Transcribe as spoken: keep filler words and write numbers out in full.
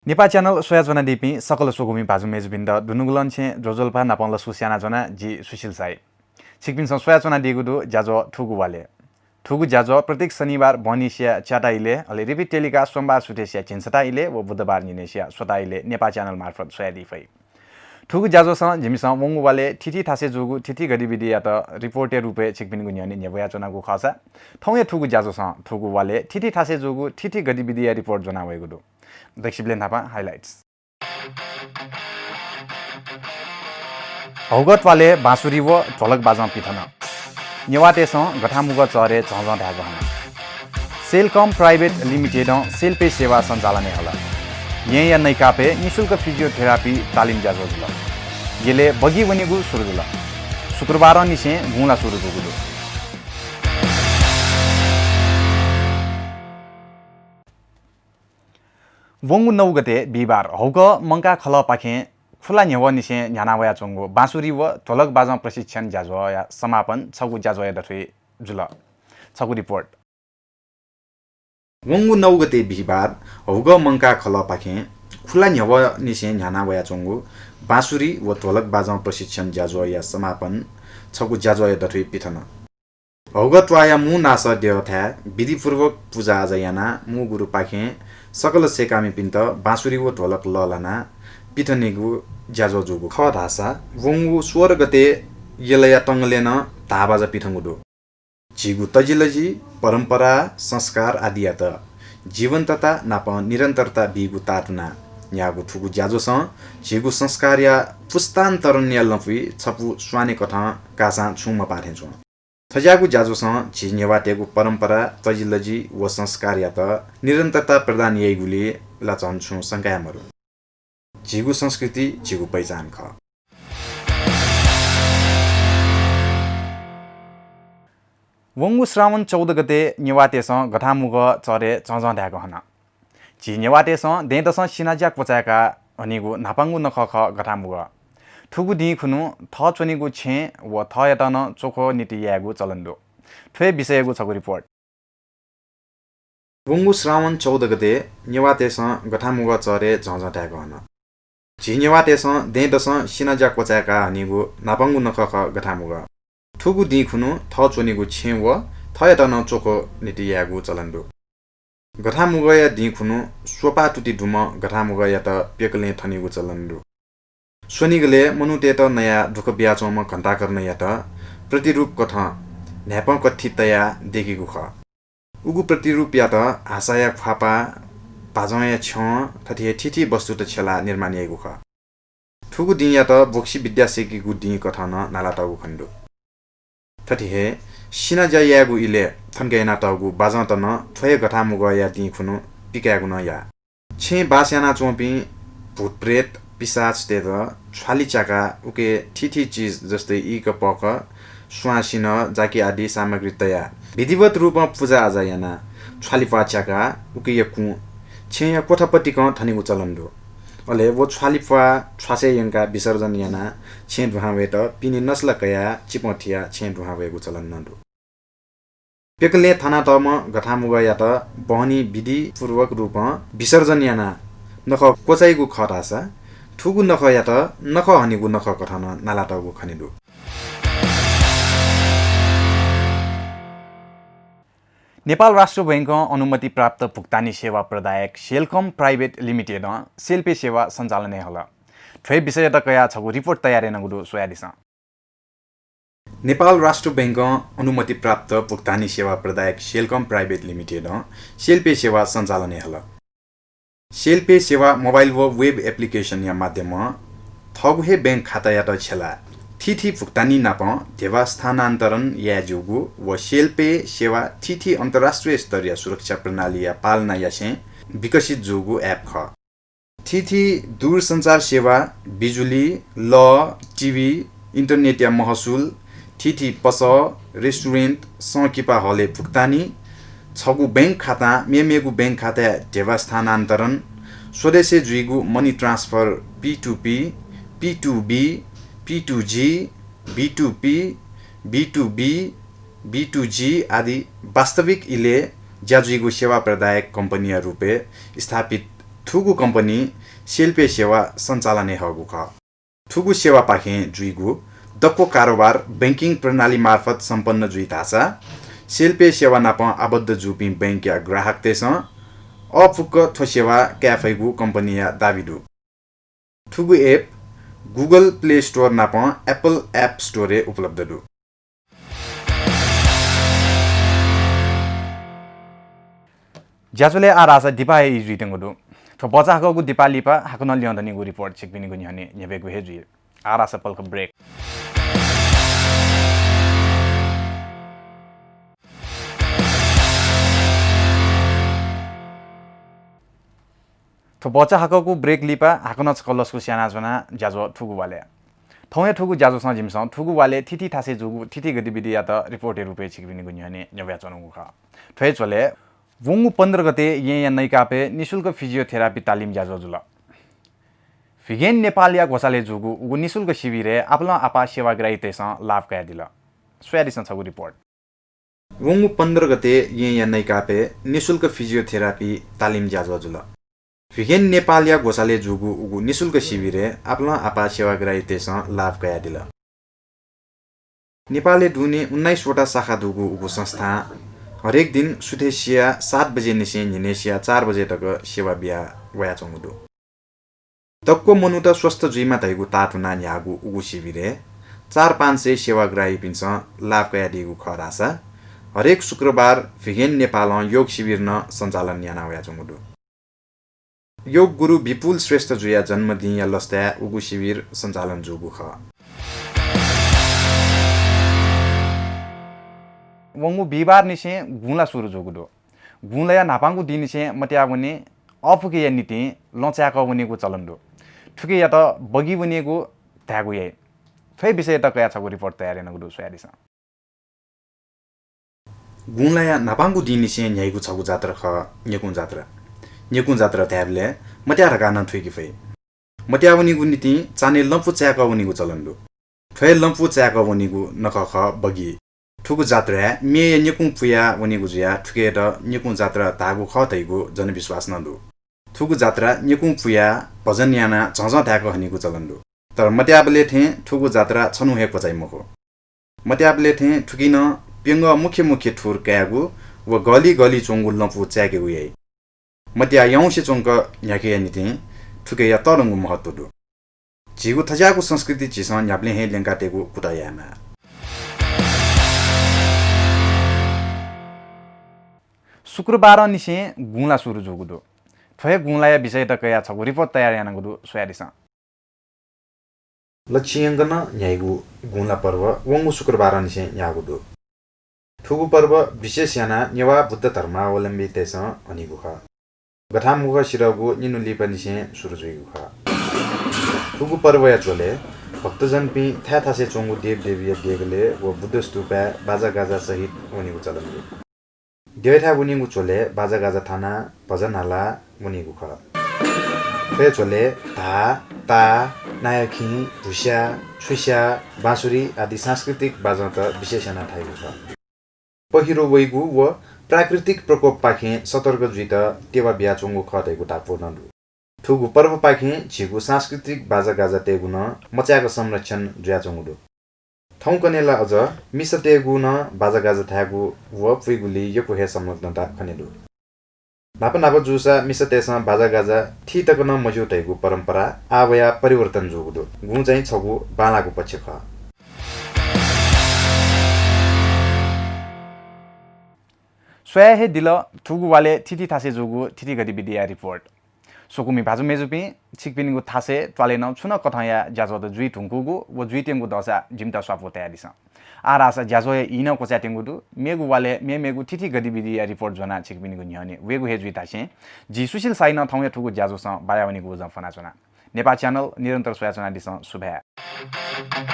नेपाः च्यानल स्वयाच्वनादीपिं सकल स्वकुमि भाजु मय्जुपिन्त दुनुगलंनिसें ज्वजलपा नापं लसकुस यानाच्वना, जि सुशील साई। छिकपिन्सं स्वयाच्वनादीगु दु ज्याझ्वः थुगु वालय्। थुगु ज्याझ्वः प्रत्येक शनिबार बहनीसिया च्याता इलय्, अले repeat telecast सोमबार सुथसिया झिंछता इलय् व बुधबार न्हिनय्सिया स्वता इलय् नेपाः च्यानल मार्फत स्वयादी फइ। थुगु ज्याझ्वःसं जिमिसं वंगु वालय् थीथी थासय् जूगु थीथी गतिविधियात report-या रूपय् छिकपिनिगु न्ह्यःने न्ह्यब्वयाच्वनागु खःसा, थौंया थुगु ज्याझ्वःसं थुगु वालय् थीथी थासय् जूगु थीथी गतिविधिया report ज्वनावयागु दु। दक्वसिबलय् न्हापां highlights। हौगः त्वालय् बाँसुरी व ढोलक बाजं पिथन। नेवाःतय्सं गथांमुगः चःह्रे झंझं धायेगु हन। सेलकम Private Limited-ं सेल्पे सेवा सञ्चालन याये हल। येँया नैकापय् निशुल्क physiotherapy तालिम ज्याझ्वः जुल। यलय् बगि वनेगु सुरु जुल। शुक्रबारंनिसें गुँला सुरु जूगु दु। वंगु नौ गते बिहिबार हौगः मंकाः खलःपाखें खुला न्ह्यवःनिसें न्ह्याना वयाच्वंगु बाँसुरी व ढोलक बाजं प्रशिक्षण ज्याझ्वःया समापन छगू ज्याझ्वःया दथुइ जुल। छगू report। वंगु नौ गते बिहिबार हौगः मंकाः खलःपाखें खुला न्ह्यवःनिसें न्ह्याना वयाच्वंगु बाँसुरी व ढोलक बाजं प्रशिक्षण ज्याझ्वःया समापन छगू ज्याझ्वःया दथुइ पिथन। हौगः त्वाःया मू नासः द्यःथाय् विधिपूर्वक पुजाआजा यानाः मू गुरुपाखें सकल सय्कामिपिन्त बाँसुरी व ढोलक लःल्हानाः पिथनेगु ज्याझ्वः जूगु खः धाःसा वंगु सोह्र गते यलया तंगलय् नं धाःबाजा पिथंगु दु। झीगु तजिलजि, परम्परा, संस्कार आदियात जीवन्तता नाप निरन्तरता बीगु ताःतुनाः न्ह्याःगु थुगु ज्याझ्वःसं झीगु संस्कारया पुस्तान्तरणया लँपुइ छपु स्वानेकथं काःसां छुं मपाः थें च्वं। थज्याःगु ज्याझ्वःसं झी नेवाःतय्गु परम्परा, तजिलजि व संस्कारयात निरन्तरता प्रदान याइगुलिइ ला झन छुं शंका हे मदु। झीगु संस्कृति झीगु पहिचान खः। वंगु श्रावण चौध गते नेवाःतय्सं गथांमुगः चःह्रे झंझं धायेगु हन। झी नेवाःतय्सं दँय्दसं सिनाज्या क्वचाय्काः हनीगु न्हापांगु नखः खः गथांमुगः। थुगु दिं खुन्हु थः च्वनीगु छेँ व थःयात नं च्वखो निति यायेगु चलन दु। थ्व हे विषययागु छगू report। वंगु श्रावण चौध गते नेवाःतय्सं गथांमुगः चःह्रे झंझं धायेगु हन। झी नेवाःतय्सं दँय्दसं सिनाज्या क्वचाय्काः हनीगु न्हापांगु नखः खः गथांमुगः। थुगु दिं खुन्हु थः च्वनीगु छेँ व थःयात नं च्वखो निति यायेगु चलन दु। गथांमुगःया दिं खुन्हु स्वपाः तुति दुम्ह गथांमुगःयात प्यकलें थनीगु चलन दु। स्वनिगलय् मनूतय्त नयाः दुःख बियाच्वंम्ह घण्टाकर्णयात प्रतिरूप कथं न्हाय्पं कथि तयाः दय्केगु खः। उगु प्रतिरूपयात हासाया ख्वाःपाः, भाजंया छ्यं थथे हे थीथी वस्तुत छ्यलाः निर्माण याइगु खः। थुगु दिंयात बोक्सी विद्या सय्केगु दिं कथं नं नालातःगु खनेदु। थथे हे सिनाज्या यायेगु इलय् थनके यानातःगु बाजंत नं थ्व हे गथांमुगःया दिं खुन्हु पिकायेगु नं याः। छेँय् बास यानाच्वंपिं भूतप्रेत, पिशाचतय्त छ्वालि च्याकाः उके थीथी चिज जस्तै ईक पःक, स्वां सिन्हः, जाकि आदि सामग्री तयाः विधिवत रूपं पुजाआजा यानाः छ्वालिप्वाः च्याकाः उकिया कुँ छेँया क्वथापतिकं थनेगु चलन दु। अले व छ्वालिप्वाः छ्वासय् यंकाः विसर्जन यानाः छेँ दुहां वयेत पिने नसला कयाः चिपं थियाः छेँ दुहां वयेगु चलन नं दु। प्यकलें थनातःम्ह गथांमुगःयात बहनी विधिपूर्वक रूपं विसर्जन यानाः नखः क्वचाइगु खः धाःसा थुगु नखःयात नखः हनीगु नखः कथं नं नालातःगु खनेदु। नेपाल राष्ट्र बैंकं अनुमति प्राप्त भुक्तानी सेवा प्रदायक सेलकम प्राइभेट लिमिटेडं सेल्पे सेवा सञ्चालन याये हल। थ्व विषययात कयाः छगू रिपोर्ट तयार यानागु दु, स्वयादिसँ। नेपाल राष्ट्र बैंकं अनुमति प्राप्त भुक्तानी सेवा प्रदायक सेलकम प्राइभेट लिमिटेडं सेल्पे सेवा सञ्चालन याये हल। सेल्पे सेवा मोबाइल व वेब एप्लिकेसनया माध्यमं थःगु हे बैंक खातायात छ्यलाः थीथी भुक्तानी नाप ध्यबा स्थानान्तरण याये ज्यूगु व सेल्पे सेवा थीथी अन्तर्राष्ट्रिय स्तरया सुरक्षा प्रणालीया पालना यासें विकसित जूगु एप खः। थीथी दूरसञ्चार सेवा, बिजुली, लः, टिभी, इन्टरनेटया महसुल, थीथी पसः, रेस्टुरेन्ट, संकिपा हलय् भुक्तानी, छगू बैंक खातां मेमेगु बैंक खाताय् ध्यबा स्थानान्तरण, स्वदेशय् जुइगु money transfer, P to P, P to B, P to G, B to P, B to B, B to G आदि वास्तविक इलय् ज्या जुइगु सेवा प्रदायक कम्पनीया रूपय् स्थापित थुगु कम्पनी सेल्पे सेवा सञ्चालन याहःगु खः। थुगु सेवापाखें जुइगु दक्व कारोबार बैंकिङ प्रणाली मार्फत सम्पन्न जुइ धाःसा सेल्पे सेवा नाप आबद्ध जूपिं बैंकया ग्राहकतय्सं अःपुक्क थ्व सेवा काये फइगु कम्पनीया दाबी दु। थुगु app Google Play Store नाप Apple App Store-य् उपलब्ध दु। ज्याझ्वलय् आः धाःसा दिपाया ई जुइत्यंगु दु। थ्व भचा हाकःगु दिपा लिपा हाकनं ल्यं दनिगु report छिकपिनिगु न्ह्यःने न्ह्यब्वयेगु हे जुइ। आः धाःसा पलख break। थ्व भचा हाकःगु break लिपा हाकनं छकः लसकुस यानाच्वना ज्याझ्वः थुगु वालय्। थौंया थुगु ज्याझ्वलय् जिमिसं थुगु वालय् थीथी थासय् जूगु थीथी गतिविधियात report-या रूपय् छिकपिनिगु न्ह्यःने न्ह्यब्वयाच्वनागु खः। थ्व हे झ्वलय् वंगु पन्ध्र गते येँया नैकापय् निशुल्क physiotherapy तालिम ज्याझ्वः जुल। भिगेन नेपालया ग्वसालय् जूगु उगु निशुल्क शिविरय् आपालं आपाः सेवाग्राहीतय्सं लाभ कयादिल। स्वयादिसँ छगू report। वंगु पन्ध्र गते येँया नैकापय् निशुल्क physiotherapy तालिम ज्याझ्वः जुल। भिगेन नेपालया ग्वसालय् जूगु उगु निशुल्क शिविरय् आपालं आपाः सेवाग्राहीतय्सं लाभ कयादिल। नेपालय् दुने उन्नाइस वटा शाखा दुगु उगु संस्थां हरेक दिन सुथय् सिया सात बजेनिसें न्हिनय् सिया चार बजे तक सेवा बिया वयाच्वंगु दु। दक्व मनूत स्वस्थ जुइमा धइगु ताःतुनाः न्ह्याःगु उगु शिविरय् चार पाँच सय सेवाग्राहीपिन्सं लाभ कयादीगु खः धाःसा हरेक शुक्रबार भिगेन नेपालं योग शिविर नं सञ्चालन याना वयाच्वंगु दु। योग गुरु विपुल श्रेष्ठ जुया जन्मदिंया लसताय् उगु शिविर सञ्चालन जूगु खः। वंगु बिहिबारनिसें गुँला सुरु जूगु दु। गुँलाया न्हापांगु दिंनिसें मत्याः वने अःपुकेया निंतिं लँ चाय्‌कः वनेगु चलन दु। थुकियात बगी वनेगु धायेगु याइ। थ्व हे विषययात कयाः छगू report तयार यानागु दु, स्वयादिसँ। गुँलाया न्हापांगु दिंनिसें न्ह्याइगु छगू जात्रा खः न्यकुं जात्रा। न्यकुं जात्रा धायेबलय् मत्याः धकाः नं थुइके फइ। मत्याः वनीगु निंतिं चान्हय् लँपु चाय्‌कः वनीगु चलन दु। थ्व हे लँपु चाय्‌कः वनीगु नखः खः बगी। थुगु जात्राय् मेया न्यकुं पुया वनीगु जुयाः थुकियात न्यकुं जात्रा धाःगु खः धइगु जनविश्वास नं दु। थुगु जात्रा न्यकुं पुया भजन यानाः झंझं धाय्‌कः हनीगु चलन दु। तर मत्याःबलय् थें थुगु जात्रा छन्हु हे क्वचाइ मखु। मत्याःबलय् थें थुकी नं प्यंगः मुख्य मुख्य थुर कायेगु व गली गली च्वंगु लँपु चाय्‌केगु याइ। मत्याः याउँसे च्वंक न्ह्याकेया निंतिं थुकिया तःधंगु महत्व दु। झीगु थज्याःगु संस्कृति झीसं न्ह्याबलें हे ल्यंकातयेगु कुतः यायेमाः। शुक्रबारंनिसें गुँला सुरु जूगु दु। थ्व हे गुँलाया विषययात कयाः छगू report तयार यानागु दु, स्वयादिसँ। लच्छि यंकनं न्ह्याइगु गुँला पर्व वंगु शुक्रबारंनिसें न्ह्याःगु दु। थुगु पर्व विशेष यानाः नेवाः बुद्ध धर्मावलम्बीतय्सं हनीगु खः। गथांमुगः सिधःगु निन्हु लिपानिसें सुरु जुइगु खः। थुगु पर्वया झ्वलय् भक्तजनपिं थाय् थासय् च्वंगु देवदेवीया देगलय् व बुद्ध स्तूपय् बाजागाजा सहित वनीगु चलन दु। देवय्थाय् वनीगु झ्वलय् बाजागाजा थानाः भजन हालाः वनीगु खः। थ्व हे झ्वलय् धाः, ताः, नायाखिं, भुस्या, छुस्या, बाँसुरी आदि सांस्कृतिक बाजंत विशेष यानाः थाइगु खः। पहिरो वइगु व प्राकृतिक प्रकोपपाखें सतर्क जुइत तेवा बियाच्वंगु खः धइगु धापू नं दु। थुगु पर्वपाखें झीगु सांस्कृतिक बाजागाजातय्गु नं मचाय्क संरक्षण जुयाच्वंगु दु। थौंकन्हय् ला अझ मिसातय्गु नं बाजागाजा थायेगु व पुइगुलिइ यक्व हे संलग्नता खने दु। न्हापा न्हापा जूसा मिसातय्सं बाजागाजा थी तक नं मज्यू धइगु परम्परा आः वयाः परिवर्तन जूगु दु। गुँ चाहिँ छगू बांलाःगु पक्ष खः। स्वया हे दिल थुगु वालय् थीथी थासय् जूगु थीथी गतिविधिया report। स्वकुमि भाजु मय्जुपिं, छिकपिनिगु थासय् त्वालय् नं छुं नं कथंया ज्याझ्वःत जुइ धुंकूगु व जुइत्यंगु दःसा जिमित स्वापू तयादिसँ। आः धाःसा ज्याझ्वःया ई नं क्वचायेत्यंगु दु। मेगु वालय् मेमेगु थीथी गतिविधिया report ज्वनाः छिकपिनिगु न्ह्यःने वयेगु हे जुइ धासें जि सुशील शाहीं नं थौंया थुगु ज्याझ्वलय् बायावनीगु उजं फ्वनाच्वना। नेपाः channel निरन्तर स्वयाच्वनादिसँ। सुभाय्।